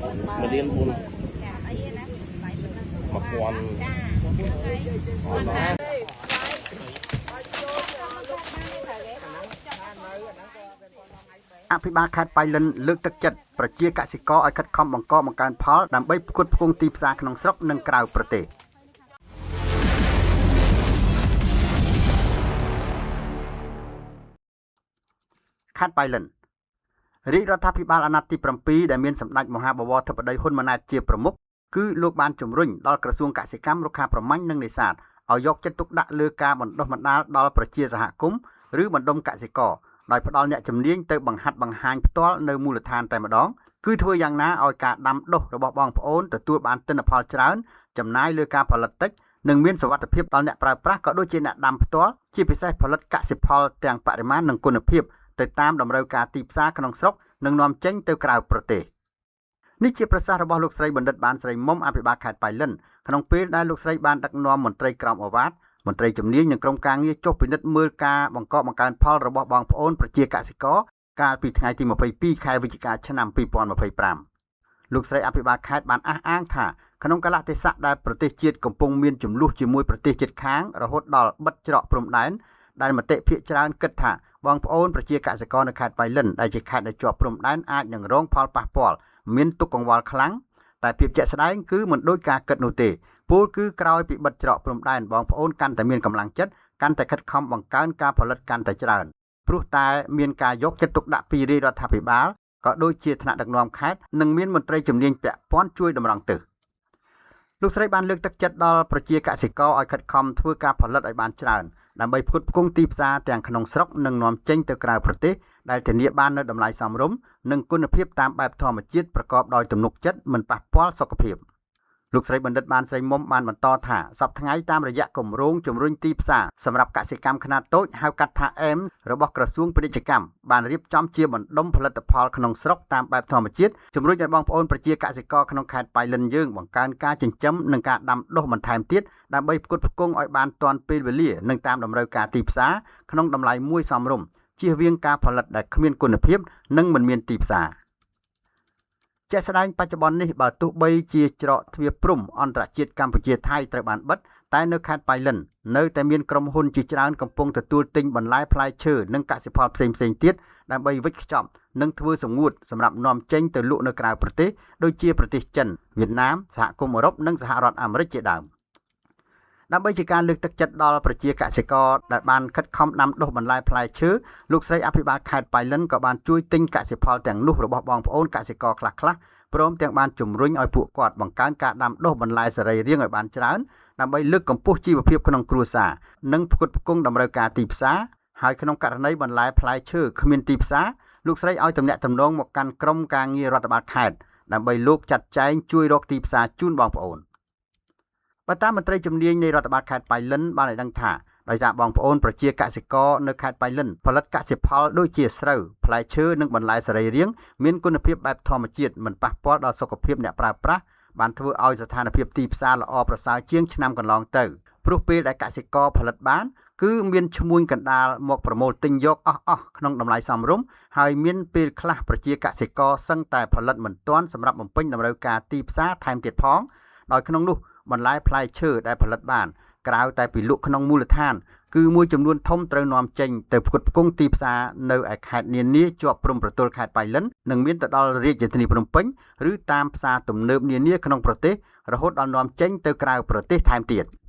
1លាន4 1000អត់ណា។ អភិបាលខេត្តប៉ៃលិនលើកទឹកចិត្តប្រជាកសិករឲ្យខិតខំបង្កបង្កើនផលដើម្បីផ្គត់ផ្គង់ទីផ្សារក្នុងស្រុកនិងក្រៅប្រទេស។ ខេត្តប៉ៃលិនរាជរដ្ឋាភិបាលអាណត្តិទី7ដែលមានសម្ដេចមហាបវរធិបតីហ៊ុនម៉ាណែតជាប្រមុខគឺលោកបានជំរុញដល់ក្រសួងកសិកម្មរុក្ខាប្រមាញ់និងនេសាទឲ្យយកចិត្តទុកដាក់លើការបណ្ដុះបណ្ដាលដល់ប្រជាសហគមន៍ឬបណ្ដុំកសិករដោយផ្ដល់អ្នកជំនាញទៅបង្ហាត់បង្ហាញផ្ទាល់នៅមូលដ្ឋានតែម្ដងគឺធ្វើយ៉ាងណាឲ្យការដាំដុះរបស់បងប្អូនទទួលបានទិន្នផលច្រើនចំណាយលើការផលិតតិចនិងមានសុវត្ថិភាពដល់អ្នកប្រើប្រាស់ក៏ដូចជាអ្នកដាំផ្ទាល់ជាពិសេសផលិតកសិផលទាំងបរិមាណនិងគុណភាពទៅតាមតម្រូវការទីផ្សារក្នុងស្រុកនិងនាំចេញទៅក្រៅប្រទេសនេះជាប្រសាសន៍របស់លោកស្រីបណ្ឌិតបានស្រីមុំអភិបាលខេត្តប៉ៃលិនក្នុងពេលដែលលោកស្រីបានដឹកនាំមន្ត្រីក្រោមឱវាទមន្ត្រីជំនាញនិងក្រុមការងារចុះពិនិត្យមើលការបង្កបង្កើនផលរបស់បងប្អូនប្រជាកសិករកាលពីថ្ងៃទី22ខែវិច្ឆិកាឆ្នាំ2025លោកស្រីអភិបាលខេត្តបានអះអាងថាក្នុងកាលៈទេសៈដែលប្រទេសជាតិកំពុងមានចំនួនជាមួយប្រទេសជិតខាងរហូតដល់បិទច្រកព្រំដែនដែលមតិភាគច្រើនគិតថាបងប្អូនប្រជាកសិករនៅខេត្តប៉ៃលិនដែលជាខេត្តដែលជាប់ព្រំដែនអាចនឹងរងផលប៉ះពាល់មានទុក្ខកង្វល់ខ្លាំងតែភាពជាក់ស្ដែងគឺមិនដូចការគិតនោះទេពោលគឺក្រោយពីបិទច្រកព្រំដែនបងប្អូនកាន់តែមានកម្លាំងចិត្តកាន់តែខិតខំបង្កើនការផលិតកាន់តែច្រើនព្រោះតែមានការយកចិត្តទុកដាក់ពីរាជរដ្ឋាភិបាលក៏ដូចជាថ្នាក់ដឹកនាំខេត្តនិងមានមន្ត្រីជំនាញពាក់ព័ន្ធជួយតម្រង់ទិសលោកស្រីបានលើកទឹកចិត្តដល់ប្រជាកសិករឲ្យខិតខំធ្វើការផលិតឲ្យបានច្រើនដើម្បីផ្គត់ផ្គង់ទីផ្សារទាំងក្នុងស្រុកនិងនាំចេញទៅក្រៅប្រទេសដែលធានាបាននូវតម្លៃសមរម្យនិងគុណភាពតាមបែបធម្មជាតិប្រកបដោយទំនុកចិត្តមិនប៉ះពាល់សុខភាពលោកស្រីបណ្ឌិតបានស្រីមុំបានបន្តថាសប្តាហ៍ថ្ងៃតាមរយៈគម្រោងជំរុញទីផ្សារសម្រាប់កសិកម្មខ្នាតតូចហៅកាត់ថា AIMS របស់ក្រសួងពាណិជ្ជកម្មបានរៀបចំជាបណ្ដុំផលិតផលក្នុងស្រុកតាមបែបធម្មជាតិជំរុញឲ្យបងប្អូនប្រជាកសិករក្នុងខេត្តប៉ៃលិនយើងបង្កើនការចិញ្ចឹមនិងការដាំដុះបន្ថែមទៀតដើម្បីផ្គត់ផ្គង់ឲ្យបានទាន់ពេលវេលានិងតាមតម្រូវការទីផ្សារក្នុងតម្លៃមួយសមរម្យជៀសវាងការផលិតដែលគ្មានគុណភាពនិងមិនមានទីផ្សារជាក់ស្ដែងបច្ចុប្បន្ននេះបើទោះបីជាច្រកទ្វារព្រំអន្តរជាតិកម្ពុជាថៃត្រូវបានបិទតែនៅខេត្តប៉ៃលិននៅតែមានក្រុមហ៊ុនជាច្រើនកំពុងទទួលទិញបន្លែផ្លែឈើនិងកសិផលផ្សេងៗទៀតដើម្បីវេចខ្ចប់និងធ្វើសម្ងួតសម្រាប់នាំចេញទៅលក់នៅក្រៅប្រទេសដូចជាប្រទេសចិនវៀតណាមសហគមន៍អឺរ៉ុបនិងសហរដ្ឋអាមេរិកជាដើមដើម្បីជាការលើកទឹកចិត្តដល់ប្រជាកសិករដែលបានខិតខំដាំដុះបន្លែផ្លែឈើលោកស្រីអភិបាលខេត្តប៉ៃលិនក៏បានជួយទិញកសិផលទាំងនោះរបស់បងប្អូនកសិករខ្លះៗព្រមទាំងបានជំរុញឲ្យពួកគាត់បង្កើនការដាំដុះបន្លែសរីរាង្គឲ្យបានច្រើនដើម្បីលើកកម្ពស់ជីវភាពក្នុងគ្រួសារនិងផ្គត់ផ្គង់តម្រូវការទីផ្សារហើយក្នុងករណីបន្លែផ្លែឈើគ្មានទីផ្សារលោកស្រីឲ្យទំនាក់ទំនងមកកាន់ក្រុមការងាររដ្ឋបាលខេត្តដើម្បីលោកចាត់ចែងជួយរកទីផ្សារជូនបងប្អូនបើតាមមន្ត្រីជំនាញនៃរដ្ឋបាលខេត្តប៉ៃលិនបានឲ្យដឹងថាដោយសារបងប្អូនប្រជាកសិករនៅខេត្តប៉ៃលិនផលិតកសិផលដូចជាស្រូវផ្លែឈើនិងបន្លែសរីរាង្គមានគុណភាពបែបធម្មជាតិមិនប៉ះពាល់ដល់សុខភាពអ្នកប្រើប្រាស់បានធ្វើឲ្យស្ថានភាពទីផ្សារល្អប្រសើរជាងឆ្នាំកន្លងទៅព្រោះពេលដែលកសិករផលិតបានគឺមានឈ្មួញកណ្ដាលមកប្រមូលទិញយកអស់អស់ក្នុងតម្លៃសមរម្យហើយមានពេលខ្លះប្រជាកសិករសឹងតែផលិតមិនទាន់សម្រាប់បំពេញតម្រូវការទីផ្សារថែមទៀតផងដោយក្នុងនោះបន្លែផ្លែឈើដែលផលិតបានក្រៅតែពីលក់ក្នុងមូលដ្ឋានគឺមួយចំនួនធំត្រូវនាំចេញទៅផ្គត់ផ្គង់ទីផ្សារនៅឯខេត្តនានាជាប់ព្រំប្រទល់ខេត្តប៉ៃលិននិងមានទៅដល់រាជធានីភ្នំពេញឬតាមផ្សារទំនើបនានាក្នុងប្រទេសរហូតដល់នាំចេញទៅក្រៅប្រទេសថែមទៀត។